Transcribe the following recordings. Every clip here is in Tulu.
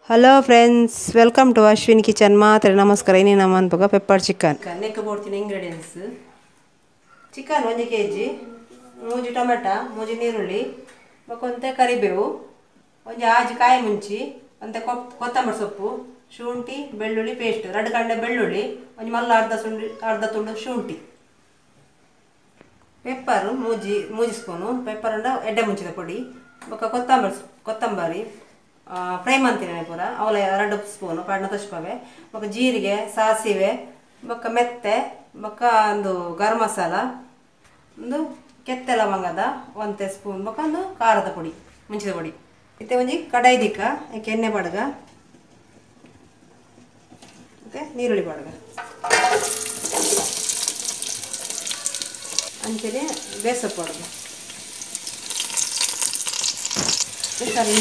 Hello friends, welcome to Ashwin kitchen. ಮಾತ್ರ ನಮಸ್ಕಾರ. ಇನ್ನೇ ನಮ್ಮ ಅನ್ಪಗ ಪೆಪ್ಪರ್ ಚಿಕನ್ ನೆಕ್ ಬೋಡ್ತೀನಿ. ಇಂಗ್ರೀಡಿಯೆಂಟ್ಸ್: ಚಿಕನ್ 1 ಕೆಜಿ, 3 ಟೊಮೆಟೊ, 3 ನೀರುಳ್ಳಿ, ಬೊಕೊಂತೆ ಕರಿಬೇವು, ಒಂಜಿ ಆಜಿ ಕಾಯಿ ಮುಂಚಿ, ಒಂತೆ ಕೊತ್ತಂಬರಿ ಸೊಪ್ಪು, ಶುಂಠಿ ಬೆಳ್ಳುಳ್ಳಿ ಪೇಸ್ಟ್, 2 ಕಂಡೆ ಬೆಳ್ಳುಳ್ಳಿ, ಒಂಜಿ ಮಲ್ಲ ಅರ್ಧ ತುಂಡು ಶುಂಠಿ, ಪೆಪ್ಪರ್ 3 ಸ್ಪೂನು, ಪೆಪ್ಪರ್ ಅಂಡ ಎಡ್ಡೆ ಮುಂಚಿದ ಪೊಡಿ, ಬೊಕ್ಕ ಕೊತ್ತಂಬರಿ ಫ್ರೈ ಮಂತಿನ ಪೂರ ಅವಲ 2 ಸ್ಪೂನು ಪಾಡ್ನ ತಶ್ಪವೆ, ಬೊಕ್ಕ ಜೀರಿಗೆ, ಸಾಸಿವೆ, ಬೊಕ್ಕ ಮೆತ್ತೆ, ಬೊಕ್ಕ ಒಂದು ಗರಂ ಮಸಾಲ, ಒಂದು ಕೆತ್ತೆ ಲವಂಗದ 1 ಸ್ಪೂನ್, ಬೊಕ್ಕ ಒಂದು ಖಾರದ ಪೊಡಿ, ಮುಂಚಿದ ಪೊಡಿ. ಇತ್ತೆ ಒಂಜಿ ಕಡಾಯಿ ದಿಕ್ಕ ಏಕೆ ಎಣ್ಣೆ ಪಾಡ್ಗ, ಮತ್ತು ನೀರುಳ್ಳಿ ಪಾಡ್ಗ, ಅಂಚನೆ ಬೇಸೊಪ್ಪು ಪಾಡ್ಗ. ಸರಿ,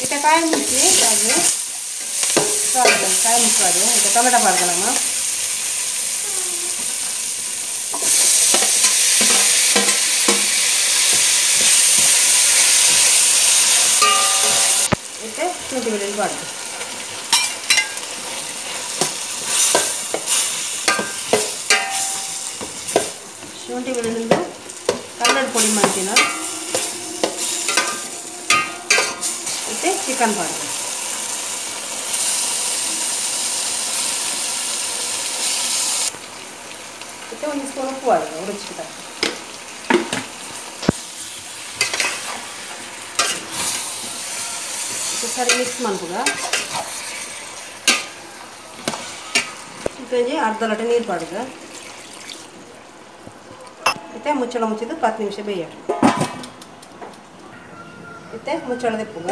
ಇತ್ತೆ ಕಾಯಿ ಮುಂಚಿ ಅದು ಕಾಯಿ ಮುಂಚಿ ಅದು ಇತ್ತೆ ಟೊಮೆಟೊ ಪಾಡ್ಗ ನಮ್ಮ. ಇತ್ತೆ ಶುಂಠಿ ಬೆಳ್ಳುಳ್ಳಿ ಪಾಡ್ಗ. ಶುಂಠಿ ಬೆಳ್ಳುಳ್ಳಿ ಕಲ್ಲಡ್ ಪೊಡಿ ಮಾಡ್ತೀನ. ಮತ್ತು ಚಿಕನ್ ಪಾಡ್ಗ. ಮತ್ತು ಒಂದು ಸ್ಪೂನ್ ಉಪ್ಪು ಹಾಕಿ ರುಚಿಗೆ ತಕ್ಕ. ಸರಿ ಮಿಕ್ಸ್ ಮಾಡ್ಬೋದ. ಮತ್ತು ಅರ್ಧ ಲೋಟ ನೀರು ಪಾಡ್ಗ. ಮತ್ತು ಮುಚ್ಚಳ ಮುಚ್ಚಿದ್ದು 10 ನಿಮಿಷ ಬೇಯಡು. ಮತ್ತು ಮುಚ್ಚಳ ತೆಪ್ಪುಗ.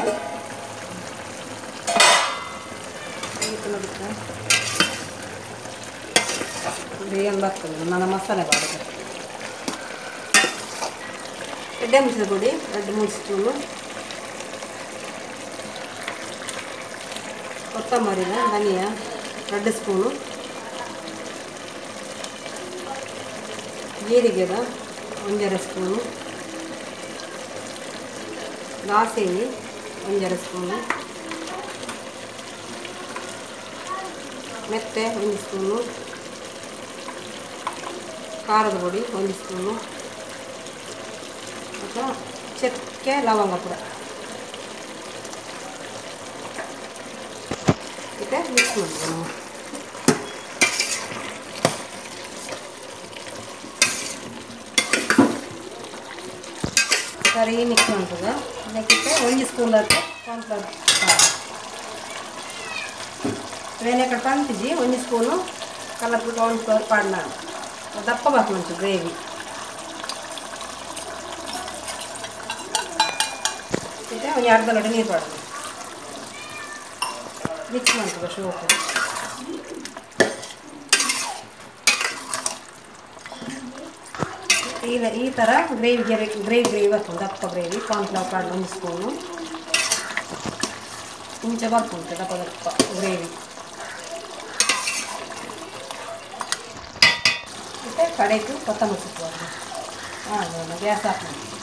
ಬೇಯನ್ ಬರ್ತದೆ. ನನ್ನ ಮಸಾಲೆ ಪಾಡ್ಗ. ಎಡ್ಡೆ ಮುಂಚಿದ ಪೊಡಿ 2-3 ಸ್ಪೂನು, ಕೊತ್ತಂಬರಿನ ಧನಿಯಾ 2 ಸ್ಪೂನು, ಜೀರಿಗೆದ 1.5 ಸ್ಪೂನು, ದಾಸೆಣ್ಣೆ 1.5 ಸ್ಪೂನು, ಮೆತ್ತೆ 1 ಸ್ಪೂನು, ಖಾರದ ಪೊಡಿ 1 ಸ್ಪೂನು, ಮತ್ತು ಚಕ್ಕೆ ಲವಂಗ ಪುಡ. ಮತ್ತು ಮಿಕ್ಸ್ ಮಾಡ್ತೀವಿ ನಾವು. ಸರಿ ಮಿಕ್ಸ್ ಮಾಡ್ತದ. ಅದಕ್ಕೆ 1 ಸ್ಪೂನ್ ಹಾಕಿ ಕಾರ್ನ್ಫ್ಲವರ್ ಬೇನೆ ಕಡೆ ಪಂತಿಜಿ 1 ಸ್ಪೂನು ಕಲರ್ ಕಾರ್ನ್ಫ್ಲವರ್ ಪಾಡ್ನ ದಪ್ಪ ಬಾಕು ಗ್ರೇವಿ. ಮತ್ತು ಒಂದು ಅರ್ಧ ಲೋಟ ನೀರು ಪಾಡ್ದು ಮಿಕ್ಸ್ ಮಾಡ್ತದ ಶೋಕು. ಈ ಥರ ಗ್ರೇವಿ ಗ್ರೇವಿ ಬರ್ತದೆ, ದಪ್ಪ ಗ್ರೇವಿ. ಕಾರ್ನ್ಫ್ಲವರ್ ಪಾಡ್ದು 1 ಸ್ಪೂನು ಇಂಚ ಬರ್ತುಂಟು ದಪ್ಪ ದಪ್ಪ ಗ್ರೇವಿ. ಮತ್ತು ಕಡೆಗೆ ಕೊತ್ತಂಬರಿ ಸೊಪ್ಪು ಹಾಂ, ಗ್ಯಾಸ್ ಆಫ್ ಮಾಡಿ.